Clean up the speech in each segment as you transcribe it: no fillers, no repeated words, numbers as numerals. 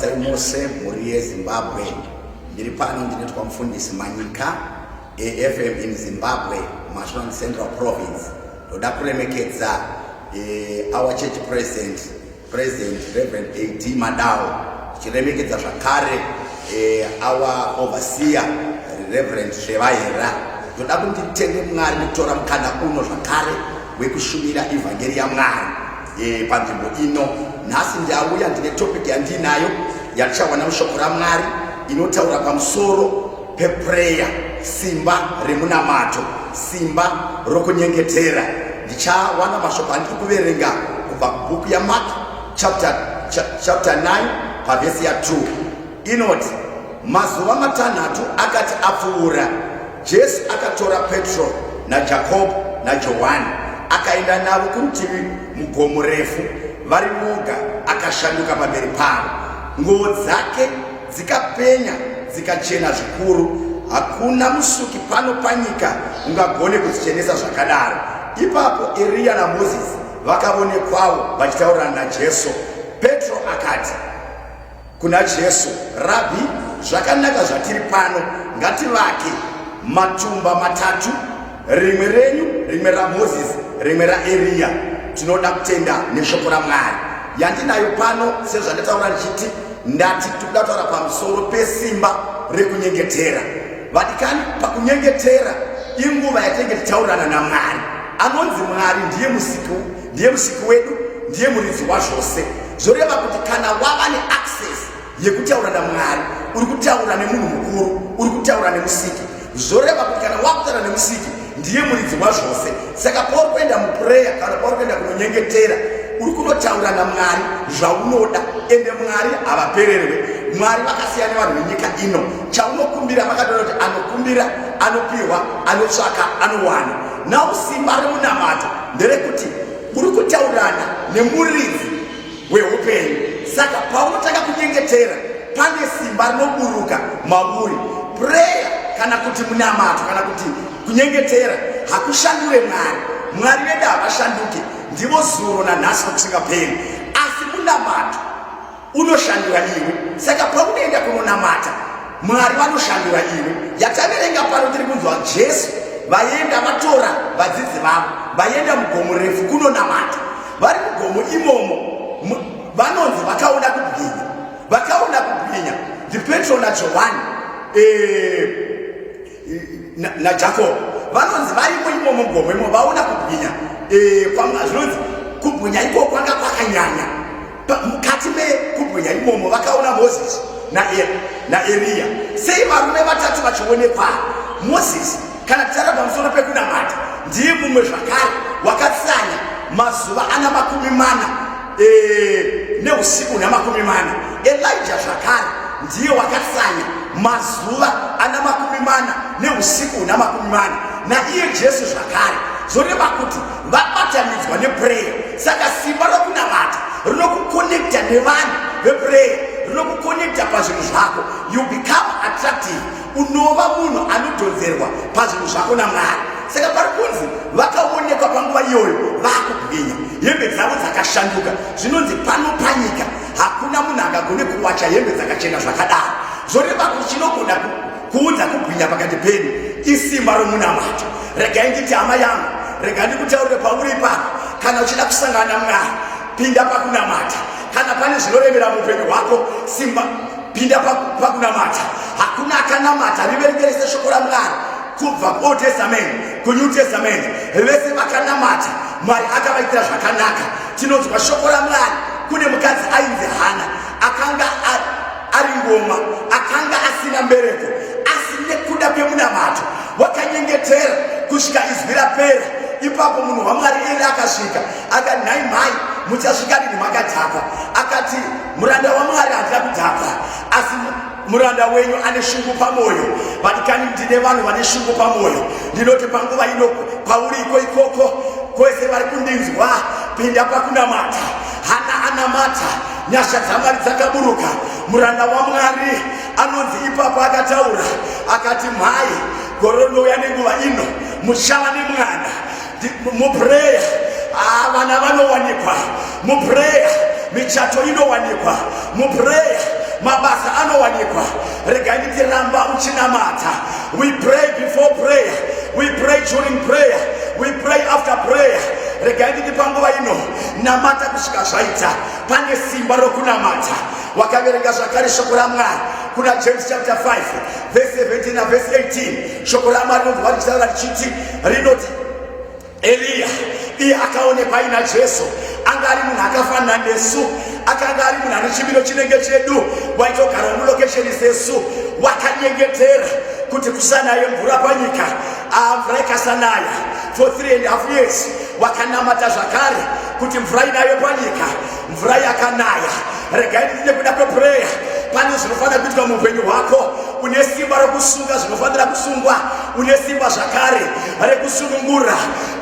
Ndinokukwazisai mose mhuri yeZimbabwe. Ndiri pano ndinoitwa mufundisi Manyika AFM in Zimbabwe, Mashonaland Central Province. Ndoda kuremekedza our church president, President Reverend AD Madao, tichiremekedza zvakare our overseer Reverend Zvevahera. Ndoda kuti nditende Mwari nekutora mukana uno zvakare wekushumira ivhangeri yaMwari panzvimbo ino. Nhasi ndauya ndine topic yandiinayo yatichawana mushoko raMwari inotaura pamusoro peprayer, simba remunamato, simba rokunyengetera. Ndichawana mashoko andiri kuverenga kubva kubhuku yaMark chapter 9 pavhesi ya2 inoti, mazuva matanhatu akati apfuura, Jesu akatora Petro naJakobho naJohani akaenda navo kurutivi mugomo refu vari voga, akashanduka pamberi pavo. Nguo dzake dzikapenya dzikachena zvikuru, hakuna musuki pano panyika ungagone kudzichenesa zvakadaro. Ipapo Eriya naMozisi vakavonekwawo vachitaurirana naJesu. Petro akati kuna Jesu, Rabhi, zvakanaka zvatiri pano, ngativake matumba matatu, rimwe renyu, rimwe raMozisi, rimwe raEriya. Tinoda kutenda neshoko raMwari yandinayo pano. Sezvandataura ndichiti, ndati tikuda kutaura pamusoro pesimba rekunyengetera. Vadikani, pakunyengetera inguva yatinenge tichitaurirana naMwari. Anonzi Mwari ndiye musiki, ndiye musiki wedu, ndiye muridzi wazvose. Zvoreva kuti kana wava neaccess yekutaura naMwari, uri kutaura nemunhu mukuru, uri kutaura nemusiki. Zvoreva kuti kana wakutaura nemusiki, ndiye muridzi wazvose. Saka pauri kuenda muprayer kana pauri kuenda kunonyengetera, uri kunotaura naMwari zvaunoda, ende Mwari havapererwe. Mwari vakasiyana nevanhu venyika ino. Chaunokumbira, vakataura kuti anokumbira anopiwa, anotsvaka anowana. Now simba remunamato nderekuti uri kutaurana nemuridzi weupenyu. Saka paunotanga kunyengetera, pane simba rinoburuka mauri. Prayer kana kuti munamato kana kuti kunyengetera hakushandure Mwari. Mwari vedu havashanduke, ndivo zuro nanhasi nokusingaperi. Asi munamato unoshandura iwe. Saka paunoenda kunonamata, Mwari vanoshandura iwe. Yataverenga pano, tiri kunzwa Jesu vaenda vatora vadzidzi vavo, vaenda mugomo refu kunonamata. Vari mugomo imomo, vanonzi vakaona kubwinya. Vakaona kubwinya ndiPetro naJohani naJakobo. Vanonzi varimo imomo mugomo imomo, vaona kubwinya. Zvinonzi kubwinya ikoko kwanga kwakanyanya. Mukati mekubwinya imomo vakaona Mozisi naEriya. Sei varume vatatu vachionekwa? Mozisi, kana tichara pamusoro pekunamata, ndiye mumwe zvakare wakatsanya mazuva ana 40 neusiku na 40. Elijah zvakare ndiye wakatsanya mazuva ana 40 neusiku na 40. Naiye Jesu zvakare. Zvoreva kuti vabatanidzwa neprayer. Saka simba rokunamata rinokuconnecta nevanhu veprayer, rinokuconnecta pazvinhu zvako. You become attractive, unova munhu anodhonzerwa pazvinhu zvako naMwari. Saka pari kunzi vakaonekwa panguva iyoyo vakubwinya, hembe dzavo dzakashanduka. Zvinonzi pano panyika hakuna munhu angagone kuwacha hembe dzakachena zvakadaro. Zvoreva kuti chinogona kuunza kubwinya pakati pedu isimba romunamato. Regai nditi, hama yangu, regai ndikutaurire pauri ipapo, kana uchida kusangana naMwari, pinda pakunamata. Kana pane zvinoremera muupenyu hwako, simba, pinda pakunamata. Hakuna akanamata, riverengerese shoko raMwari kubva kuOld Testament kuNew Testament, vese vakanamata Mwari akavaitira zvakanaka. Tinonzwa shoko raMwari, kune mukadzi ainzi Hana, akanga ari ngoma, akanga asina mbereko, asi nekuda kwemunamato wakanyengetera kusvika izwi rapera. Ipapo munhu waMwari Eri akasvika, akati, nhai mhai, muchasvika rini makadhakwa? Akati, muranda waMwari handina kudhakwa, asi muranda wenyu ane shungu pamwoyo. Vadikani, ndine vanhu vane shungu pamwoyo. Ndinoti panguva ino pauri iko ikoko, kwese vari kundinzwa, pinda pakunamata. Hana anamata, nyasha dzaMwari dzakaburuka. Muranda waMwari anonzi ipapo akataura akati, mhai, gore rinouya nenguva ino muchava nemwana. Muprayer vana vanowanikwa, muprayer michato inowanikwa, muprayer. Mabasa anowanikwa. Regai nditi ramba uchinamata. We pray before prayer, we pray during prayer, we pray after prayer. Regai nditi panguva ino, namata kusvika zvaita. Pane simba rokunamata. Wakaverenga zvakare shoko raMwari kuna James chapter 5 verse 17 na verse 18. Shoko raMwari rinobva richitaura richiti, rinoti Eriya iye akaonekwa aina Jesu anga ari munhu akafanana nesu, akanga ari munhu ane chimiro chinenge chedu, waitogara mulokesheni sesu, wakanyengetera kuti kusanaye mvura panyika. Ah, mvura ikasanaya for 3.5 years. Wakanamata zvakare kuti mvura inaye panyika, mvura yakanaya. Regai nditi nekuda kweprayer pane zvinofanira kuitwa muupenyu hwako. Une simba rokusunga zvinofanira kusungwa, une simba zvakare rekusunungura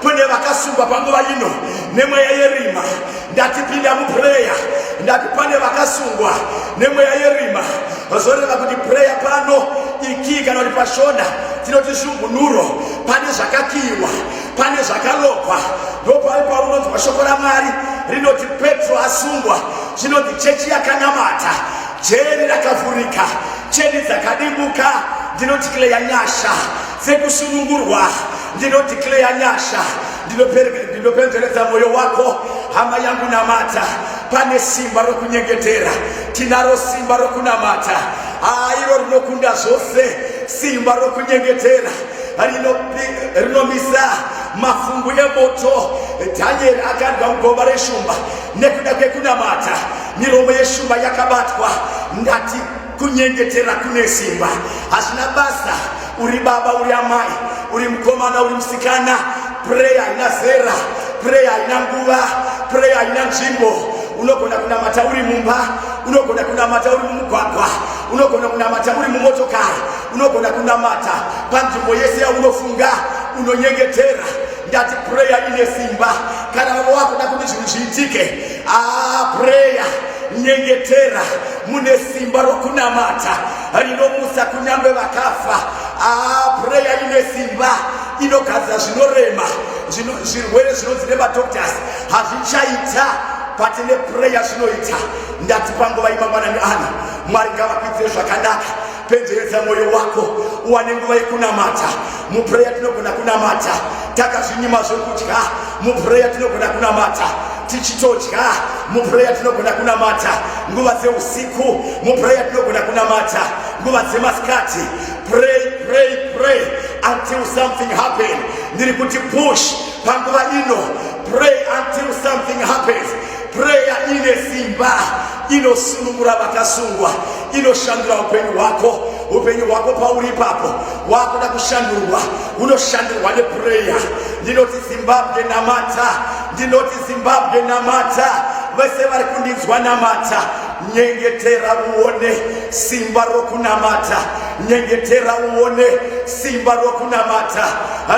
kune vakasungwa panguva ino nemweya yerima. Ndati pinda muprayer. Ndati pane vakasungwa nemweya yerima, zvoreva kuti prayer pano ikii, kana kuti pashona tinoti svumbunuro. Pane zvakakiyiwa, pane zvakalokwa. Ndopai paunonzwa shoko raMwari rinoti Petro asungwa, zvinonzi chechi yakanamata, jeri rakavhurika, cheni dzakadimbuka. Ndinodeclare nyasha dzekusunungurwa, ndinodeclare nyasha. Ndinopemberedza mwoyo wako, hama yangu. Namata, pane simba rokunyengetera. Tinaro simba rokunamata, iro rinokunda zvose. Simba rokunyengetera rinomisa mafungu emoto. Dhanieri akandwa mugomba reshumba, nekuda kwekunamata miromo yeshumba yakabatwa. Ndati kunyengetera kune simba. Hazvina basa uri baba, uri amai, uri mukomana, uri musikana, prayer haina zera, prayer haina nguva, prayer haina nzvimbo. Unogona kunamata uri mumba, unogona kunamata uri mumugwagwa, unogona kunamata uri mumotokari, unogona kunamata panzvimbo yese yaunofunga, unonyengetera. Ndati prayer ine simba. Kana vava wakuda kuti zvinhu zviitike, ah, prayer, nyengetera. Mune simba rokunamata rinomutsa kunyange vakafa. Ah, prayer ine simba, inogadzira zvinorema. Zvirwere zvinonzi nemadoctors hazvichaita, but neprayer zvinoita. Ndati panguva imangwanani ano, Mwari ngavakuitire zvakanaka. Penzeredza mwoyo wako, uwane nguva yekunamata. Muprayer tinogona kunamata takazvinyima zvekudya, muprayer tinogona kunamata tichitodya, muprayer tinogona kunamata nguva dzeusiku, muprayer tinogona kunamata nguva dzemasikati. Pray, pray, pray until something happen. Ndiri kuti push panguva ino, pray until something happens. Prayer ine simba, inosunungura vakasungwa, inoshandura upenyu hwako. Upenyu hwako pauri ipapo wakuda kushandurwa, unoshandurwa neprayer. Ndinoti Zimbabwe, namata. Ndinoti Zimbabwe, namata. Vese vari kundinzwa, namata, nyengetera uone simba rokunamata. Nyengetera uone simba rokunamata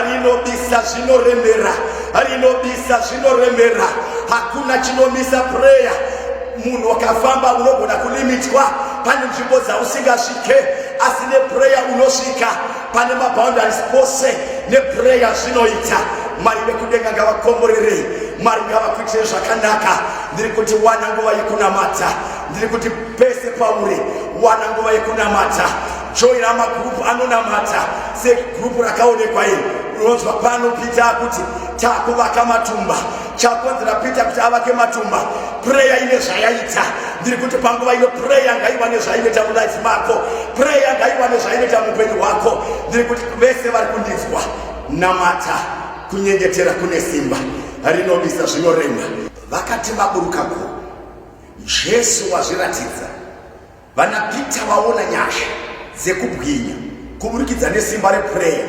rinobisa zvinoremera, rinobisa zvinoremera. Hakuna chinomisa prayer. Munhu wakafamba unogona kulimitwa, pane nzvimbo dzausingasvike, asi neprayer unosvika pane maboundaries pose. Neprayer zvinoita. Mwari vekudenga ngavakomborerei, Mwari ngavakuitire zvakanaka. Ndiri kuti wana nguva yekunamata. Ndiri kuti pese pauri, wana nguva yekunamata. Joina magurupu anonamata segurupu rakaonekwa iri. Unonzwa pano Peter akuti takuvaka matumba. Chakonzera Peter kuti avake matumba, prayer ine zvayaita. Ndiri kuti panguva ino prayer ngaiwane zvainoita mulife mako, prayer ngaiwane zvainoita muupenyu hwako. Ndiri kuti vese vari kundinzwa, namata. Kunyengetera kune simba rinobisa zvinorema. Vakati vaburuka gomo, Jesu wazviratidza. Vana Peter vaona nyasha dzekubwinya kuburikidza nesimba reprayer.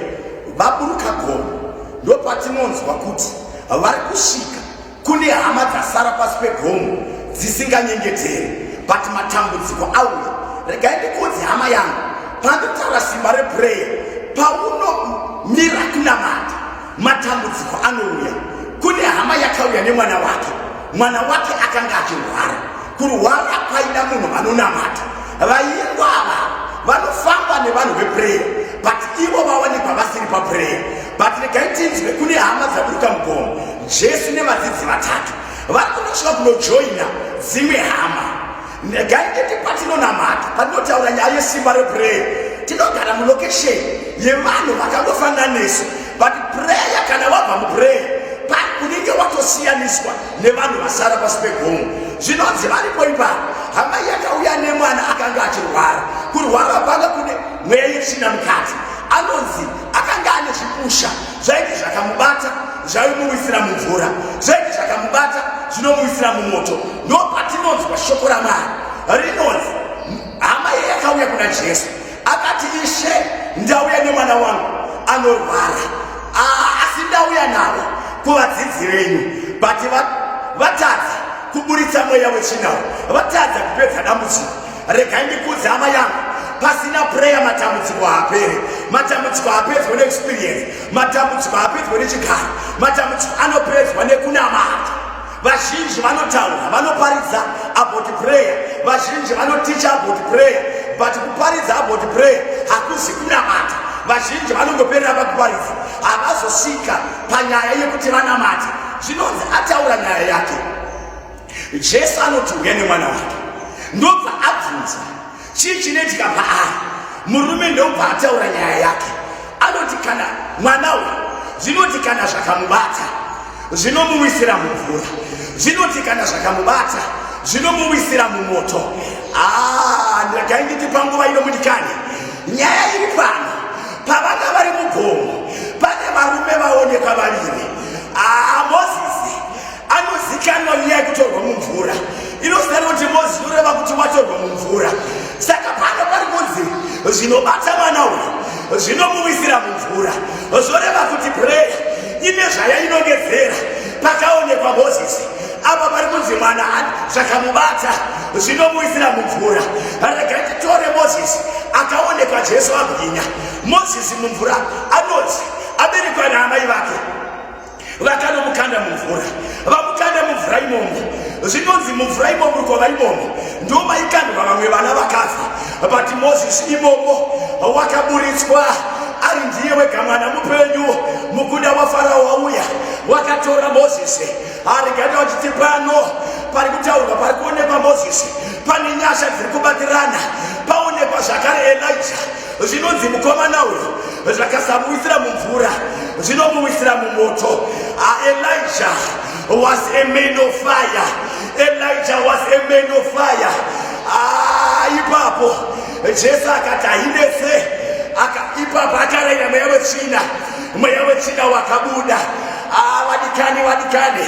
Vaburuka gomo, ndopatinonzwa kuti vari kusvika kune hama dzasara pasi pegomo dzisinganyengeteri, but matambudziko auya. Regai ndikudze, hama yangu, panditaura simba reprayer, paunomira kunamata matambudziko anouya. Kune hama yakauya nemwana wake. Mwana wake akanga achirwara. Kurwara kwaida munhu vanonamata. Vaingwa ava vanofamba nevanhu veprayer, but ivo vawanikwa vasiri paprayer. But regai tinzwe kune hama dzaburuka mugomo. Jesu nevadzidzi vatatu vari kunosvika kunojoina dzimwe hama. Regai nditi patinonamata, patinotaura nyaya yesimba reprayer, tinogara mulocation yevanhu vakangofanana nesu, but prayer, kana wabva muprayer unenge watosiyaniswa nevanhu vasara pasi pegomo. Zvinonzi varipo ipapo, hama yakauya nemwana akanga achirwara. Kurwara kwanga kune mweya yetsvina mukati. Anonzi akanga ane zvipusha zvaiti zvakamubata zvaimuwisira mumvura, zvaiti zvakamubata zvinomuwisira mumoto. Ndo patinonzwa shoko raMwari rinonzi hama iye yakauya kuna Jesu akati, "Ishe, ndauya nemwana wangu anorwara. Asi ndauya navo kuvadzidzi venyu, but vatadza kuburitsa mweya wetsvinawo, vatadza kupedza dambudziko." Regai ndikudze, hama yangu, pasina prayer matambudziko haaperi. Matambudziko haapedzwa neexperience, matambudziko haapedzwa nechigaro, matambudziko anopedzwa nekunamata. Vazhinji vanotaura, vanoparidza about prayer, vazhinji vanoticha about prayer, but kuparidza about prayer hakuzi kunamata. Vazhinji vanongoperera pakuparidza, havazosvika panyaya yekuti vanamate. Zvinonzi ataura nyaya yake, Jesu anoti uya nemwana wake, ndobva abvunza chii chinoitika paari. Murume ndobva ataura nyaya yake. Anoti kana mwana uyu, zvinoti kana zvakamubata zvinomuwisira mumvura, zvinoti kana zvakamubata zvinomuwisira mumoto. Ah, regai nditi panguva ino, mudikani, nyaya iri pano, pavanga vari mugomo pane varume vaonekwa vaviri. Ah, Mozisi anozikanwa nyaya yekutorwa mumvura. Inozita kuti Mozisi inoreva kuti watorwa mumvura. Saka pano pari kunzi zvinobata mwana uyu zvinomuwisira mumvura, zvoreva kuti prayer ine zvayainongedzera. Pakaonekwa Mozisi apa pari kunzi mwana zvakamubata zvinomuwisira mumvura. Regai titore Mozisi akaonekwa Jesu abwinya. Mozisi mumvura, anonzi aberekwa naamai vake, vakanomukanda mumvura. Vamukanda mumvura imomo, zvinonzi mumvura imomo, rukova imomo, ndo maikandwa vamwe vana vakafa, but Mozisi imomo wakaburitswa ari ndiye wega mwana mupenyu. Mukuda waFarao wauya wakatora Mozisi. Arigati vachiti pano pari kutaurwa, pari kuonekwa Mozisi, pane nyasha dziri kubatirana. Paonekwa zvakare Elija. Zvinonzi mukomana uyu zvakasamuwisira mumvura zvinomuwisira mumoto. Elijah was a man of fire. Elijah was a man of fire. Ah, ipapo Jesu akati hainetse. Ipapo akarayira mweya wetsvina, mweya wetsvina wakabuda. Ah, vadikani, vadikani,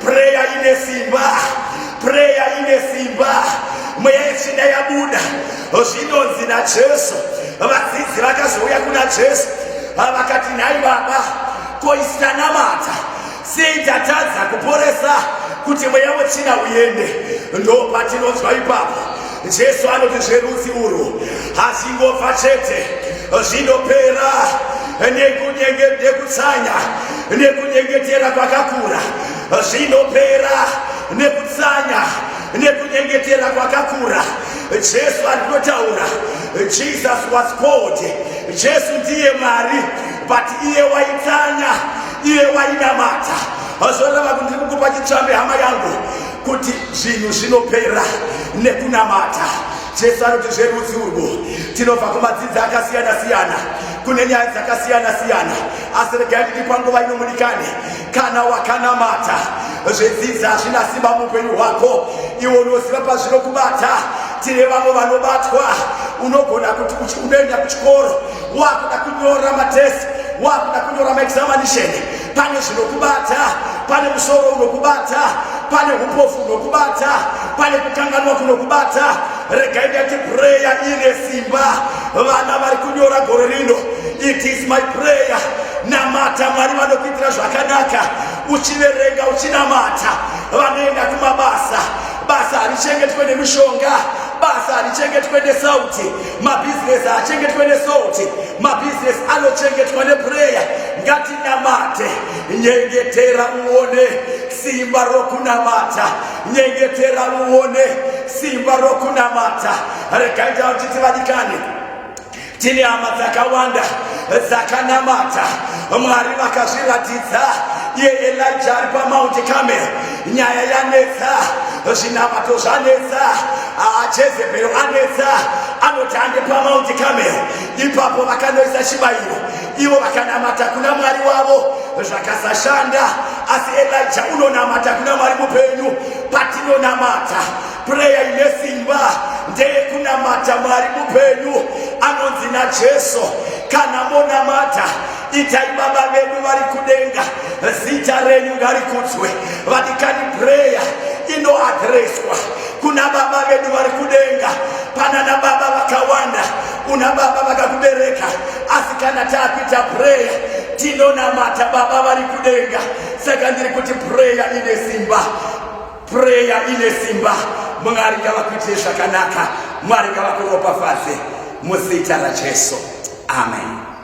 prayer ine simba, prayer ine simba. Mweya yetsvina yabuda. Zvinonzi naJesu, vadzidzi vakazouya kuna Jesu vakati, "Nhai Baba, ko isi tanamata sei tatadza kuporesa kuti mweya wetsvina uende?" Ndo patinonzwa ipapo Jesu anoti zverudzi urwu hazingobva chete, zvinopera nekutsanya nekunyengetera kwakakura, zvinopera nekutsanya nekunyengetera kwakakura. Jesu ari kutotaura. Jesus was God. Jesu ndiye Mwari, but iye waitsanya, iye wainamata. Zvoreva kuti ndiri kukupa chitsvambe, hama yangu, kuti zvinhu zvinopera nekunamata. Jesu anoti zverudzi urwu, tinobva kumadzidzi akasiyana siyana, kune nyaya dzakasiyana siyana, asi regai nditi panguva ino, mudikani, kana wakanamata, zvidzidzi hazvina simba muupenyu hwako. Iwe unoziva pazvinokubata. Tine vamwe vanobatwa, unogona kuti unoenda kuchikoro, wakuda kunyora matest, wakuda kunyora maexamination, pane zvinokubata, pane musoro unokubata, pane upofu unokubata, pane kukanganwa kunokubata. Regai ndati prayer ine simba. Vana vari kunyora gore rino, it is my prayer, namata, Mwari vanokuitira zvakanaka. Uchiverenga, uchinamata. Vanoenda kumabasa, basa harichengetwe nemishonga, basa harichengetwe nesauti, mabhizinesi haachengetwe nesauti, mabhizinesi anochengetwa neprayer. Ngatinamate. Nyengetera uone simba rokunamata, nyengetera uone simba rokunamata. Regai tautiti, vadikani. Tine hama dzakawanda dzakanamata Mwari vakazviratidza. Iye Elijah ari paMount Carmel, nyaya yanetsa, zvinamato zvanetsa, ah, Jezebel anetsa, anoti ande paMount Carmel. Ipapo vakanoisa chibayiro, ivo vakanamata kuna Mwari wavo zvakasashanda, asi Elijah unonamata kuna Mwari mupenyu. Patinonamata Prayer ine simba ndeyekunamata Mwari mupenyu anonzi naJesu. Kana monamata itai Baba vedu vari kudenga, zita renyu ngarikudzwe. Vadikani, prayer inoadreswa kuna Baba vedu vari kudenga. Pana nababa vakawanda, una baba vakakubereka, asi kana takuita prayer tinonamata Baba vari kudenga. Saka ndiri kuti prayer ine simba. Prayer ine simba. Mwari ngavakuitire zvakanaka. Mwari ngavakuropafadze muzita raJesu. Amen.